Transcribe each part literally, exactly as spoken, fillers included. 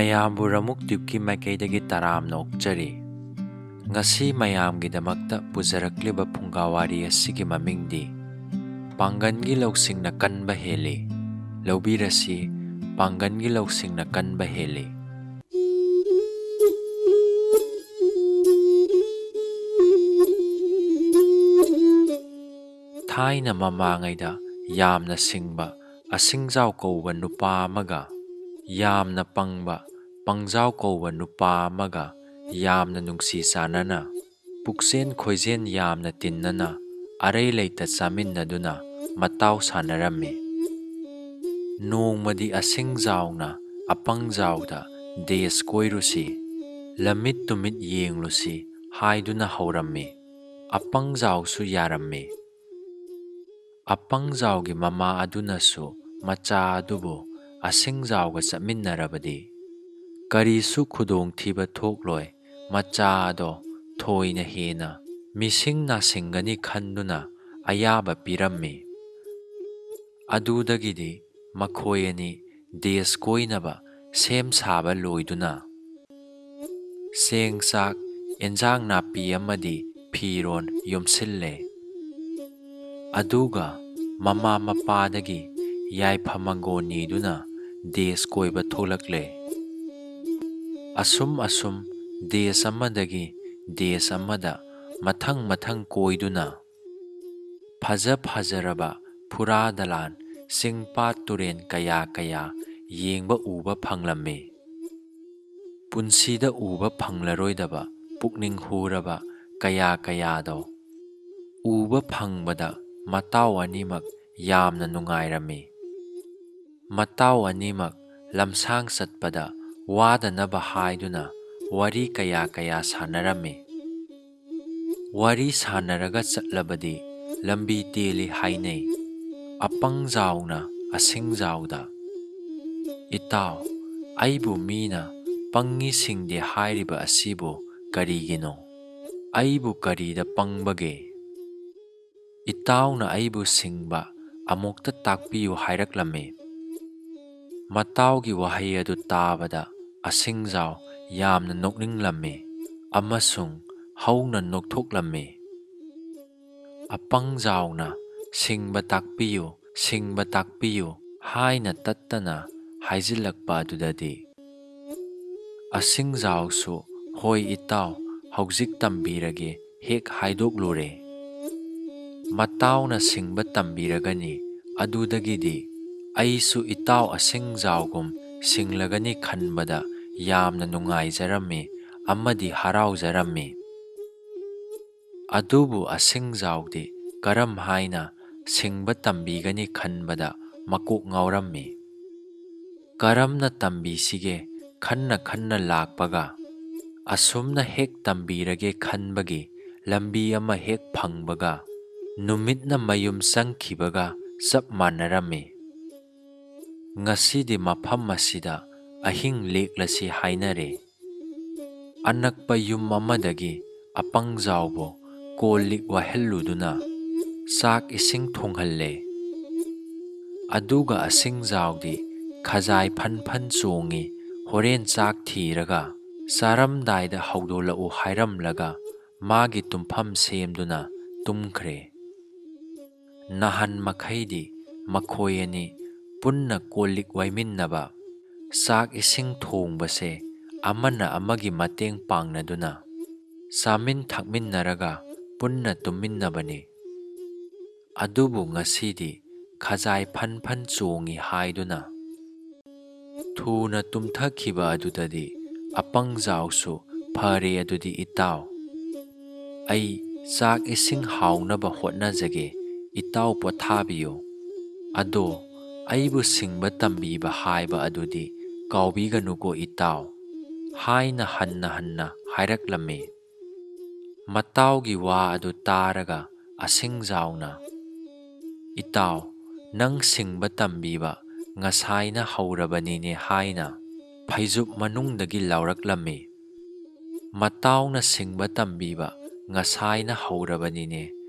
ꯃꯌꯥꯝꯕꯨ ꯔꯃꯨꯛ ꯇ꯭ꯌꯨꯕꯀꯤ ꯃꯥꯏꯀꯩꯗꯒꯤ ꯇꯔꯥꯝꯅ ꯑꯣꯛꯆꯔꯤ꯫ ꯉꯁꯤ ꯃꯌꯥꯝꯒꯤꯗꯃꯛꯇ ꯄꯨꯖꯔꯛꯂꯤꯕ ꯐꯨꯡꯒꯥꯋꯥꯔꯤ ꯑꯁꯤꯒꯤ ꯃꯃꯤꯡꯗꯤ ꯄꯥꯡꯒꯟꯒꯤ ꯂꯧꯁꯤꯡꯅ ꯀꯟꯕ ꯍꯦꯜꯂꯤ꯫ ꯂꯧꯕꯤꯔꯁꯤ, ꯄꯥꯡꯒꯟꯒꯤ ꯂꯧꯁꯤꯡꯅ ꯀꯟꯕ ꯍꯦꯜꯂꯤ꯫ ꯊꯥꯏꯅ ꯃꯃꯥꯡꯉꯩꯗ ꯌꯥꯝꯅ ꯁꯤꯡꯕ ꯑꯁꯤꯡꯖꯥꯎ ꯀꯧꯕ ꯅꯨꯄꯥ ꯑꯃꯒ ꯌꯥꯝꯅ ꯄꯪꯕ ꯄꯪꯖꯥꯎ ꯀꯧꯕ ꯅꯨꯄꯥ ꯑꯃꯒ ꯌꯥꯝꯅ ꯅꯨꯡꯁꯤ ꯆꯥꯟꯅꯅ, ꯄꯨꯛꯆꯦꯟ ꯈꯣꯏꯖꯦꯟ ꯌꯥꯝꯅ ꯇꯤꯟꯅꯅ, ꯑꯔꯩ ꯂꯩꯇ ꯆꯥꯃꯤꯟꯅꯗꯨꯅ ꯃꯇꯥꯎ ꯁꯥꯟꯅꯔꯝꯃꯤ꯫ ꯅꯣꯡꯃꯗꯤ ꯑꯁꯤꯡꯖꯥꯎꯅ ꯑꯄꯪꯖꯥꯎꯗ "ꯗꯦꯁ ꯀꯣꯏꯔꯨꯁꯤ, ꯂꯝꯃꯤꯠ ꯇꯨꯃꯤꯠ ꯌꯦꯡꯂꯨꯁꯤ" ꯍꯥꯏꯗꯨꯅ ꯍꯧꯔꯝꯃꯤ꯫ ꯑꯄꯪꯖꯥꯎꯁꯨ ꯌꯥꯔꯝꯃꯤ꯫ ꯑꯄꯪꯖꯥꯎꯒꯤ ꯃꯃꯥ ꯑꯗꯨꯅꯁꯨ ꯃꯆꯥ ꯑꯗꯨꯕꯨ ꯑꯁꯤꯡꯖꯥꯎꯒ ꯆꯠꯃꯤꯟꯅꯔꯕꯗꯤ ꯀꯔꯤꯁꯨ ꯈꯨꯗꯣꯡꯊꯤꯕ ꯊꯣꯛꯂꯣꯏ, ꯃꯆꯥ ꯑꯗꯣ ꯊꯣꯏꯅ ꯍꯦꯟꯅ ꯃꯤꯁꯤꯡ ꯅꯥꯁꯤꯡꯒꯅꯤ ꯈꯟꯗꯨꯅ ꯑꯌꯥꯕ ꯄꯤꯔꯝꯃꯤ꯫ ꯑꯗꯨꯗꯒꯤꯗꯤ ꯃꯈꯣꯏ ꯑꯅꯤ ꯗꯦꯁ ꯀꯣꯏꯅꯕ ꯁꯦꯝ ꯁꯥꯕ ꯂꯣꯏꯗꯨꯅ ꯆꯦꯡ ꯆꯥꯛ, ꯑꯦꯟꯖꯥꯡ ꯅꯥꯄꯤ ꯑꯃꯗꯤ ꯐꯤꯔꯣꯟ ꯌꯣꯝꯁꯤꯜꯂꯦ꯫ ꯑꯗꯨꯒ ꯃꯃꯥ ꯃꯄꯥꯗꯒꯤ ꯌꯥꯏꯐ ꯃꯪꯒꯣꯜ ꯅꯤꯗꯨꯅ ꯗꯦꯁ ꯀꯣꯏꯕ ꯊꯣꯛꯂꯛꯂꯦ꯫ ꯑꯁꯨꯝ ꯑꯁꯨꯝ ꯗꯦꯁ ꯑꯃꯗꯒꯤ ꯗꯦꯁ ꯑꯃꯗ ꯃꯊꯪ ꯃꯊꯪ ꯀꯣꯏꯗꯨꯅ ꯐꯖ ꯐꯖꯔꯕ ꯐꯨꯔꯥ ꯗꯂꯥꯟ, ꯆꯤꯡ ꯄꯥꯠ ꯇꯨꯔꯦꯟ ꯀꯌꯥ ꯀꯌꯥ ꯌꯦꯡꯕ ꯎꯕ ꯐꯪꯂꯝꯃꯤ꯫ ꯄꯨꯟꯁꯤꯗ ꯎꯕ ꯐꯪꯂꯔꯣꯏꯗꯕ ꯄꯨꯛꯅꯤꯡ ꯍꯨꯔꯕ ꯀꯌꯥ ꯀꯌꯥꯗꯣ ꯎꯕ ꯐꯪꯕꯗ ꯃꯇꯥꯎ ꯑꯅꯤꯃꯛ ꯌꯥꯝꯅ ꯅꯨꯡꯉꯥꯏꯔꯝꯃꯤ꯫ ꯃꯇꯥꯎ ꯑꯅꯤꯃꯛ ꯂꯝꯁꯥꯡ ꯆꯠꯄꯗ ꯋꯥꯗꯅꯕ ꯍꯥꯏꯗꯨꯅ ꯋꯥꯔꯤ ꯀꯌꯥ ꯀꯌꯥ ꯁꯥꯟꯅꯔꯝꯃꯤ꯫ ꯋꯥꯔꯤ ꯁꯥꯟꯅꯔꯒ ꯆꯠꯂꯕꯗꯤ ꯂꯝꯕꯤ ꯇꯦꯜꯂꯤ ꯍꯥꯏꯅꯩ꯫ ꯑꯄꯪꯖꯥꯎꯅ ꯑꯁꯤꯡꯖꯥꯎꯗ, "ꯏꯇꯥꯎ, ꯑꯩꯕꯨ ꯃꯤꯅ ꯄꯪꯉꯤ ꯁꯤꯡꯗꯦ ꯍꯥꯏꯔꯤꯕ ꯑꯁꯤꯕꯨ ꯀꯔꯤꯒꯤꯅꯣ? ꯑꯩꯕꯨ ꯀꯔꯤꯗ ꯄꯪꯕꯒꯦ? ꯏꯇꯥꯎꯅ ꯑꯩꯕꯨ ꯁꯤꯡꯕ ꯑꯃꯨꯛꯇ ꯇꯥꯛꯄꯤꯌꯨ" ꯍꯥꯏꯔꯛꯂꯝꯃꯤ꯫ ꯃꯇꯥꯎꯒꯤ ꯋꯥꯍꯩ ꯑꯗꯨ ꯇꯥꯕꯗ ꯑꯁꯤꯡꯖꯥꯎ ꯌꯥꯝꯅ ꯅꯣꯛꯅꯤꯡꯂꯝꯃꯤ ꯑꯃꯁꯨꯡ ꯍꯧꯅ ꯅꯣꯛꯊꯣꯛꯂꯝꯃꯤ꯫ ꯑꯄꯪꯖꯥꯎꯅ "ꯁꯤꯡꯕ ꯇꯥꯛꯄꯤꯌꯨ, ꯁꯤꯡꯕ ꯇꯥꯛꯄꯤꯌꯨ" ꯍꯥꯏꯅ ꯇꯠꯇꯅ ꯍꯥꯏꯖꯤꯜꯂꯛꯄ ꯑꯗꯨꯗꯗꯤ, ꯑꯁꯤꯡꯖꯥꯎꯁꯨ "ꯍꯣꯏ ꯏꯇꯥꯎ, ꯍꯧꯖꯤꯛ ꯇꯝꯕꯤꯔꯒꯦ" ꯍꯦꯛ ꯍꯥꯏꯗꯣꯛꯂꯨꯔꯦ꯫ ꯃꯇꯥꯎꯅ ꯁꯤꯡꯕ ꯇꯝꯕꯤꯔꯒꯅꯤ, ꯑꯗꯨꯗꯒꯤꯗꯤ ꯑꯩꯁꯨ ꯏꯇꯥꯎ ꯑꯁꯤꯡꯖꯥꯎꯒꯨꯝ ꯁꯤꯡꯂꯒꯅꯤ ꯈꯟꯕꯗ ꯌꯥꯝꯅ ꯅꯨꯡꯉꯥꯏꯖꯔꯝꯃꯤ ꯑꯃꯗꯤ ꯍꯔꯥꯎꯖꯔꯝꯃꯤ꯫ ꯑꯗꯨꯕꯨ ꯑꯁꯤꯡꯖꯥꯎꯗꯤ ꯀꯔꯝ ꯍꯥꯏꯅ ꯁꯤꯡꯕ ꯇꯝꯕꯤꯒꯅꯤ ꯈꯟꯕꯗ ꯃꯀꯣꯛ ꯉꯥꯎꯔꯝꯃꯤ꯫ ꯀꯔꯝꯅ ꯇꯝꯕꯤꯁꯤꯒꯦ ꯈꯟꯅ ꯈꯟꯅ ꯂꯥꯛꯄꯒ, ꯑꯁꯨꯝꯅ ꯍꯦꯛ ꯇꯝꯕꯤꯔꯒꯦ ꯈꯟꯕꯒꯤ ꯂꯝꯕꯤ ꯑꯃ ꯍꯦꯛ ꯐꯪꯕꯒ, ꯅꯨꯃꯤꯠꯅ ꯃꯌꯨꯝ ꯆꯪꯈꯤꯕꯒ ꯆꯞ ꯃꯥꯟꯅꯔꯝꯃꯤ꯫ ꯉꯁꯤꯗꯤ ꯃꯐꯝ ꯑꯁꯤꯗ ꯑꯍꯤꯡ ꯂꯦꯛꯂꯁꯤ ꯍꯥꯏꯅꯔꯦ꯫ ꯑꯅꯛꯄ ꯌꯨꯝ ꯑꯃꯗꯒꯤ ꯑꯄꯪꯖꯥꯎꯕꯨ ꯀꯣꯜ ꯂꯤꯛ ꯋꯥꯏꯍꯜꯂꯨꯗꯨꯅ ꯆꯥꯛ ꯏꯁꯤꯡ ꯊꯣꯡꯍꯜꯂꯦ꯫ ꯑꯗꯨꯒ ꯑꯁꯤꯡꯖꯥꯎꯗꯤ ꯈꯖꯥꯏ ꯐꯟ ꯐꯟ ꯆꯣꯡꯉꯤ, ꯍꯣꯔꯦꯟ ꯆꯥꯛ ꯊꯤꯔꯒ ꯆꯥꯔꯝꯗꯥꯏꯗ ꯍꯧꯗꯣꯛꯂꯛꯎ ꯍꯥꯏꯔꯝꯂꯒ ꯃꯥꯒꯤ ꯇꯨꯝꯐꯝ ꯁꯦꯝꯗꯨꯅ ꯇꯨꯝꯈ꯭ꯔꯦ꯫ ꯅꯍꯥꯟ ꯃꯈꯩꯗꯤ ꯃꯈꯣꯏ ꯑꯅꯤ ꯄꯨꯟꯅ ꯀꯣꯜ ꯂꯤꯛ ꯋꯥꯏꯃꯤꯟꯅꯕ, ꯆꯥꯛ ꯏꯁꯤꯡ ꯊꯣꯡꯕꯁꯦ ꯑꯃꯅ ꯑꯃꯒꯤ ꯃꯇꯦꯡ ꯄꯥꯡꯅꯗꯨꯅ ꯆꯥꯃꯤꯟ ꯊꯛꯃꯤꯟꯅꯔꯒ ꯄꯨꯟꯅ ꯇꯨꯝꯃꯤꯟꯅꯕꯅꯤ꯫ ꯑꯗꯨꯕꯨ ꯉꯁꯤꯗꯤ ꯈꯖꯥꯏ ꯐꯟ ꯐꯟ ꯆꯣꯡꯉꯤ ꯍꯥꯏꯗꯨꯅ ꯊꯨꯅ ꯇꯨꯝꯊꯈꯤꯕ ꯑꯗꯨꯗꯗꯤ ꯑꯄꯪꯖꯥꯎꯁꯨ "ꯐꯔꯦ ꯑꯗꯨꯗꯤ ꯏꯇꯥꯎ, ꯑꯩ ꯆꯥꯛ ꯏꯁꯤꯡ ꯍꯥꯎꯅꯕ ꯍꯣꯠꯅꯖꯒꯦ, ꯏꯇꯥꯎ ꯄꯣꯊꯥꯕꯤꯌꯨ꯫ ꯑꯗꯣ ꯑꯩꯕꯨ ꯁꯤꯡꯕ ꯇꯝꯕꯤꯕ ꯍꯥꯏꯕ ꯑꯗꯨꯗꯤ ꯀꯥꯎꯕꯤꯒꯅꯨꯀꯣ ꯏꯇꯥꯎ" ꯍꯥꯏꯅ ꯍꯟꯅ ꯍꯟꯅ ꯍꯥꯏꯔꯛꯂꯝꯃꯤ꯫ ꯃꯇꯥꯎꯒꯤ ꯋꯥ ꯑꯗꯨ ꯇꯥꯔꯒ ꯑꯁꯤꯡꯖꯥꯎꯅ "ꯏꯇꯥꯎ, ꯅꯪ ꯁꯤꯡꯕ ꯇꯝꯕꯤꯕ ꯉꯁꯥꯏꯅ ꯍꯧꯔꯕꯅꯤꯅꯦ" ꯍꯥꯏꯅ ꯐꯩꯖꯨꯞ ꯃꯅꯨꯡꯗꯒꯤ ꯂꯥꯎꯔꯛꯂꯝꯃꯤ꯫ "ꯃꯇꯥꯎꯅ ꯁꯤꯡꯕ ꯇꯝꯕꯤꯕ ꯉꯁꯥꯏꯅ ꯍꯧꯔꯕꯅꯤꯅꯦ"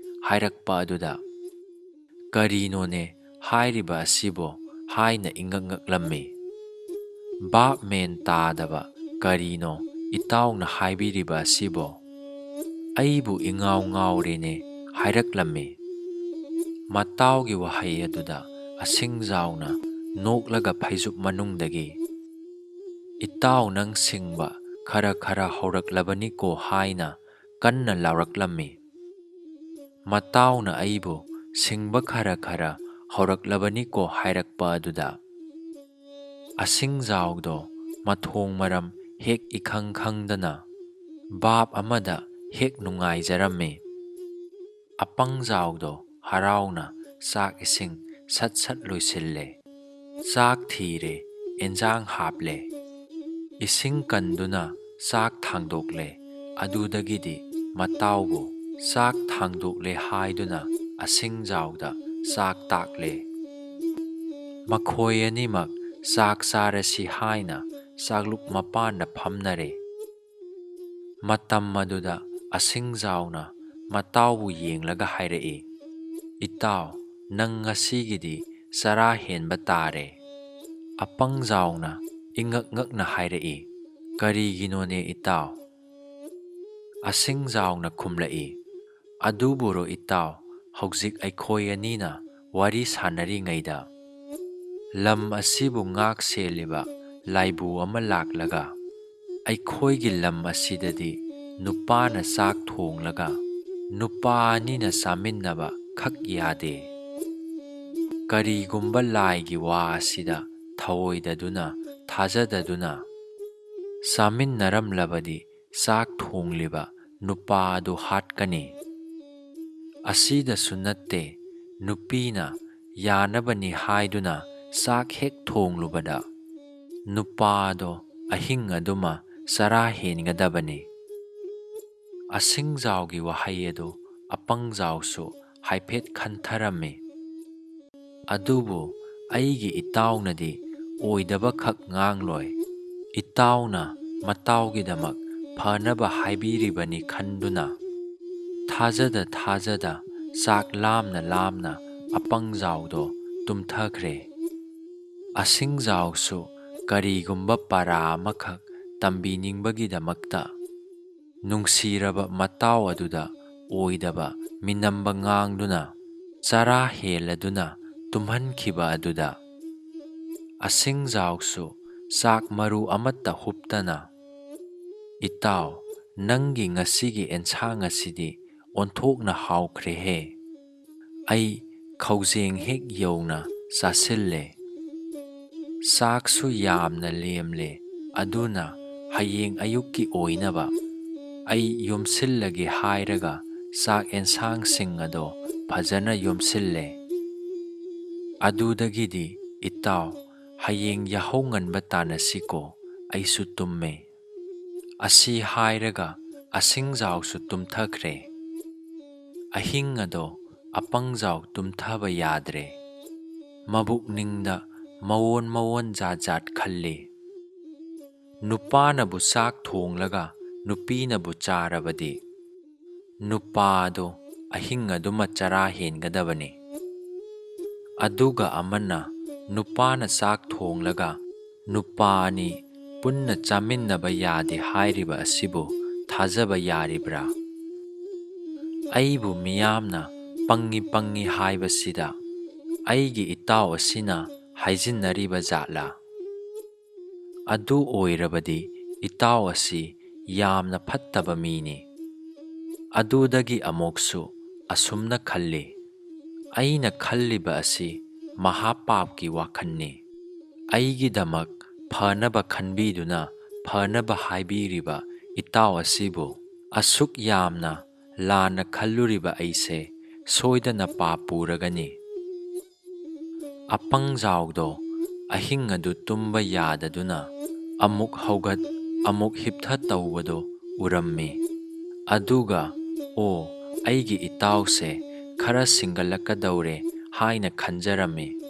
ꯍꯥꯏꯔꯛꯄ ꯑꯗꯨꯗ "ꯀꯔꯤꯅꯣꯅꯦ ꯍꯥꯏꯔꯤꯕ ꯑꯁꯤꯕꯣ?" ꯍꯥꯏꯅ ꯏꯉꯛ ꯉꯛꯂꯝꯃꯤ꯫ "ꯚꯥꯞ ꯃꯦꯟ ꯇꯥꯗꯕ ꯀꯔꯤꯅꯣ ꯏꯇꯥꯎꯅ ꯍꯥꯏꯕꯤꯔꯤꯕ ꯑꯁꯤꯕꯣ? ꯑꯩꯕꯨ ꯏꯉꯥꯎ ꯉꯥꯎꯔꯦꯅꯦ" ꯍꯥꯏꯔꯛꯂꯝꯃꯤ꯫ ꯃꯇꯥꯎꯒꯤ ꯋꯥꯍꯩ ꯑꯗꯨꯗ ꯑꯁꯤꯡꯖꯥꯎꯅ ꯅꯣꯛꯂꯒ ꯐꯩꯖꯨꯞ ꯃꯅꯨꯡꯗꯒꯤ, "ꯏꯇꯥꯎ, ꯅꯪ ꯁꯤꯡꯕ ꯈꯔ ꯈꯔ ꯍꯧꯔꯛꯂꯕꯅꯤꯀꯣ" ꯍꯥꯏꯅ ꯀꯟꯅ ꯂꯥꯎꯔꯛꯂꯝꯃꯤ꯫ ꯃꯇꯥꯎꯅ ꯑꯩꯕꯨ "ꯁꯤꯡꯕ ꯈꯔ ꯈꯔ ꯍꯧꯔꯛꯂꯕꯅꯤꯀꯣ" ꯍꯥꯏꯔꯛꯄ ꯑꯗꯨꯗ ꯑꯁꯤꯡꯖꯥꯎꯗꯣ ꯃꯊꯣꯡ ꯃꯔꯝ ꯍꯦꯛ ꯏꯈꯪ ꯈꯪꯗꯅ ꯚꯥꯞ ꯑꯃꯗ ꯍꯦꯛ ꯅꯨꯡꯉꯥꯏꯖꯔꯝꯃꯤ꯫ ꯑꯄꯪꯖꯥꯎꯗꯣ ꯍꯔꯥꯎꯅ ꯆꯥꯛ ꯏꯁꯤꯡ ꯁꯠ ꯁꯠ ꯂꯣꯏꯁꯤꯜꯂꯦ꯫ ꯆꯥꯛ ꯊꯤꯔꯦ, ꯏꯟꯖꯥꯡ ꯍꯥꯞꯂꯦ, ꯏꯁꯤꯡ ꯀꯟꯗꯨꯅ ꯆꯥꯛ ꯊꯥꯡꯗꯣꯛꯂꯦ꯫ ꯑꯗꯨꯗꯒꯤꯗꯤ ꯃꯇꯥꯎꯕꯨ ꯆꯥꯛ ꯊꯥꯡꯗꯣꯛꯂꯦ ꯍꯥꯏꯗꯨꯅ ꯑꯁꯤꯡꯖꯥꯎꯗ ꯆꯥꯛ ꯇꯥꯛꯂꯦ꯫ ꯃꯈꯣꯏ ꯑꯅꯤꯃꯛ ꯆꯥꯛ ꯆꯥꯔꯁꯤ ꯍꯥꯏꯅ ꯆꯥꯛꯂꯨꯛ ꯃꯄꯥꯟꯗ ꯐꯝꯅꯔꯦ꯫ ꯃꯇꯝ ꯑꯗꯨꯗ ꯑꯁꯤꯡꯖꯥꯎꯅ ꯃꯇꯥꯎꯕꯨ ꯌꯦꯡꯂꯒ ꯍꯥꯏꯔꯛꯏ, "ꯏꯇꯥꯎ, ꯅꯪ ꯉꯁꯤꯒꯤꯗꯤ ꯆꯔꯥ ꯍꯦꯟꯕ ꯇꯥꯔꯦ"꯫ ꯑꯄꯪꯖꯥꯎꯅ ꯏꯉꯛ ꯉꯛꯅ ꯍꯥꯏꯔꯛꯏ, "ꯀꯔꯤꯒꯤꯅꯣꯅꯦ ꯏꯇꯥꯎ?" ꯑꯁꯤꯡꯖꯥꯎꯅ ꯈꯨꯝꯂꯛꯏ, "ꯑꯗꯨꯕꯨꯔꯣ ꯏꯇꯥꯎ, ꯍꯧꯖꯤꯛ ꯑꯩꯈꯣꯏ ꯑꯅꯤꯅ ꯋꯥꯔꯤ ꯁꯥꯟꯅꯔꯤꯉꯩꯗ ꯂꯝ ꯑꯁꯤꯕꯨ ꯉꯥꯛ ꯁꯦꯜꯂꯤꯕ ꯂꯥꯏꯕꯨ ꯑꯃ ꯂꯥꯛꯂꯒ, ꯑꯩꯈꯣꯏꯒꯤ ꯂꯝ ꯑꯁꯤꯗꯗꯤ ꯅꯨꯄꯥꯅ ꯆꯥꯛ ꯊꯣꯡꯂꯒ ꯅꯨꯄꯥ ꯑꯅꯤꯅ ꯆꯥꯃꯤꯟꯅꯕ ꯈꯛ ꯌꯥꯗꯦ꯫ ꯀꯔꯤꯒꯨꯝꯕ ꯂꯥꯏꯒꯤ ꯋꯥ ꯑꯁꯤꯗ ꯊꯑꯣꯏꯗꯗꯨꯅ, ꯊꯥꯖꯗꯗꯨꯅ ꯆꯥꯃꯤꯟꯅꯔꯝꯂꯕꯗꯤ ꯆꯥꯛ ꯊꯣꯡꯂꯤꯕ ꯅꯨꯄꯥ ꯑꯗꯨ ꯍꯥꯠꯀꯅꯤ꯫ ꯑꯁꯤꯗꯁꯨ ꯅꯠꯇꯦ, ꯅꯨꯄꯤꯅ ꯌꯥꯅꯕꯅꯤ ꯍꯥꯏꯗꯨꯅ ꯆꯥꯛ ꯍꯦꯛ ꯊꯣꯡꯂꯨꯕꯗ ꯅꯨꯄꯥ ꯑꯗꯣ ꯑꯍꯤꯡ ꯑꯗꯨꯃ ꯆꯔꯥ ꯍꯦꯟꯒꯗꯕꯅꯤ"꯫ ꯑꯁꯤꯡꯖꯥꯎꯒꯤ ꯋꯥꯍꯩ ꯑꯗꯨ ꯑꯄꯪꯖꯥꯎꯁꯨ ꯍꯥꯏꯐꯦꯠ ꯈꯟꯊꯔꯝꯃꯤ꯫ "ꯑꯗꯨꯕꯨ ꯑꯩꯒꯤ ꯏꯇꯥꯎꯅꯗꯤ ꯑꯣꯏꯗꯕꯈꯛ ꯉꯥꯡꯂꯣꯏ꯫ ꯏꯇꯥꯎꯅ ꯃꯇꯥꯎꯒꯤꯗꯃꯛ ꯐꯅꯕ ꯍꯥꯏꯕꯤꯔꯤꯕꯅꯤ" ꯈꯟꯗꯨꯅ ꯊꯥꯖꯗ ꯊꯥꯖꯗ ꯆꯥꯛ ꯂꯥꯝꯅ ꯂꯥꯝꯅ ꯑꯄꯪꯖꯥꯎꯗꯣ ꯇꯨꯝꯊꯈ꯭ꯔꯦ꯫ ꯑꯁꯤꯡꯖꯥꯎꯁꯨ ꯀꯔꯤꯒꯨꯝꯕ ꯄꯔꯥ ꯑꯃꯈꯛ ꯇꯝꯕꯤꯅꯤꯡꯕꯒꯤꯗꯃꯛꯇ ꯅꯨꯡꯁꯤꯔꯕ ꯃꯇꯥꯎ ꯑꯗꯨꯗ ꯑꯣꯏꯗꯕ ꯃꯤꯅꯝꯕ ꯉꯥꯡꯗꯨꯅ ꯆꯔꯥ ꯍꯦꯜꯂꯗꯨꯅ ꯇꯨꯝꯍꯟꯈꯤꯕ ꯑꯗꯨꯗ ꯑꯁꯤꯡꯖꯥꯎꯁꯨ ꯆꯥꯛ ꯃꯔꯨ ꯑꯃꯠꯇ ꯍꯨꯞꯇꯅ, "ꯏꯇꯥꯎ, ꯅꯪꯒꯤ ꯉꯁꯤꯒꯤ ꯑꯦꯟꯁꯥꯡ ꯑꯁꯤꯗꯤ ꯑꯣꯟꯊꯣꯛꯅ ꯍꯥꯎꯈ꯭ꯔꯦꯍꯦ꯫ ꯑꯩ ꯈꯧꯖꯦꯡ ꯍꯦꯛ ꯌꯧꯅ ꯆꯥꯁꯤꯜꯂꯦ꯫ ꯆꯥꯛꯁꯨ ꯌꯥꯝꯅ ꯂꯦꯝꯂꯦ, ꯑꯗꯨꯅ ꯍꯌꯦꯡ ꯑꯌꯨꯛꯀꯤ ꯑꯣꯏꯅꯕ ꯑꯩ ꯌꯣꯝꯁꯤꯜꯂꯒꯦ" ꯍꯥꯏꯔꯒ ꯆꯥꯛ ꯑꯦꯟꯁꯥꯡꯁꯤꯡ ꯑꯗꯣ ꯐꯖꯅ ꯌꯣꯝꯁꯤꯜꯂꯦ꯫ ꯑꯗꯨꯗꯒꯤꯗꯤ, "ꯏꯇꯥꯎ, ꯍꯌꯦꯡ ꯌꯥꯍꯧ ꯉꯟꯕ ꯇꯥꯟꯅꯁꯤꯀꯣ, ꯑꯩꯁꯨ ꯇꯨꯝꯃꯦ" ꯑꯁꯤ ꯍꯥꯏꯔꯒ ꯑꯁꯤꯡꯖꯥꯎꯁꯨ ꯇꯨꯝꯊꯈ꯭ꯔꯦ꯫ ꯑꯍꯤꯡ ꯑꯗꯣ ꯑꯄꯪꯖꯥꯎ ꯇꯨꯝꯊꯕ ꯌꯥꯗ꯭ꯔꯦ꯫ ꯃꯕꯨꯛꯅꯤꯡꯗ ꯃꯑꯣꯟ ꯃꯑꯣꯟ ꯖꯥꯠ ꯖꯥꯠ ꯈꯜꯂꯤ꯫ ꯅꯨꯄꯥꯅꯕꯨ ꯆꯥꯛ ꯊꯣꯡꯂꯒ ꯅꯨꯄꯤꯅꯕꯨ ꯆꯥꯔꯕꯗꯤ, ꯅꯨꯄꯥꯗꯣ ꯑꯍꯤꯡ ꯑꯗꯨꯃ ꯆꯔꯥ ꯍꯦꯟꯒꯗꯕꯅꯤ꯫ ꯑꯗꯨꯒ ꯑꯃꯅ ꯅꯨꯄꯥꯅ ꯆꯥꯛ ꯊꯣꯡꯂꯒ ꯅꯨꯄꯥ ꯑꯅꯤ ꯄꯨꯟꯅ ꯆꯥꯃꯤꯟꯅꯕ ꯌꯥꯗꯦ ꯍꯥꯏꯔꯤꯕ ꯑꯁꯤꯕꯨ ꯊꯥꯖꯕ ꯌꯥꯔꯤꯕ꯭ꯔꯥ? ꯑꯩꯕꯨ ꯃꯤꯌꯥꯝꯅ ꯄꯪꯉꯤ ꯄꯪꯉꯤ ꯍꯥꯏꯕꯁꯤꯗ ꯑꯩꯒꯤ ꯏꯇꯥꯎ ꯑꯁꯤꯅ ꯍꯥꯏꯖꯤꯟꯅꯔꯤꯕ ꯖꯥꯠꯂꯥ? ꯑꯗꯨ ꯑꯣꯏꯔꯕꯗꯤ ꯏꯇꯥꯎ ꯑꯁꯤ ꯌꯥꯝꯅ ꯐꯠꯇꯕ ꯃꯤꯅꯤ꯫ ꯑꯗꯨꯗꯒꯤ ꯑꯃꯨꯛꯁꯨ ꯑꯁꯨꯝꯅ ꯈꯜꯂꯤ, "ꯑꯩꯅ ꯈꯜꯂꯤꯕ ꯑꯁꯤ ꯃꯍꯥꯄꯥꯞꯀꯤ ꯋꯥꯈꯜꯅꯤ꯫ ꯑꯩꯒꯤꯗꯃꯛ ꯐꯅꯕ ꯈꯟꯕꯤꯗꯨꯅ ꯐꯅꯕ ꯍꯥꯏꯕꯤꯔꯤꯕ ꯏꯇꯥꯎ ꯑꯁꯤꯕꯨ ꯑꯁꯨꯛ ꯌꯥꯝꯅ ꯂꯥꯟꯅ ꯈꯜꯂꯨꯔꯤꯕ ꯑꯩꯁꯦ ꯁꯣꯏꯗꯅ ꯄꯥꯞ ꯄꯨꯔꯒꯅꯤ"꯫ ꯑꯄꯪꯖꯥꯎꯗꯣ ꯑꯍꯤꯡ ꯑꯗꯨ ꯇꯨꯝꯕ ꯌꯥꯗꯗꯨꯅ ꯑꯃꯨꯛ ꯍꯧꯒꯠ, ꯑꯃꯨꯛ ꯍꯤꯞꯊ ꯇꯧꯕꯗꯣ ꯎꯔꯝꯃꯤ꯫ ꯑꯗꯨꯒ, "ꯑꯣ, ꯑꯩꯒꯤ ꯏꯇꯥꯎꯁꯦ ꯈꯔ ꯁꯤꯡꯒꯠꯂꯛꯀꯗꯧꯔꯦ" ꯍꯥꯏꯅ ꯈꯟꯖꯔꯝꯃꯤ꯫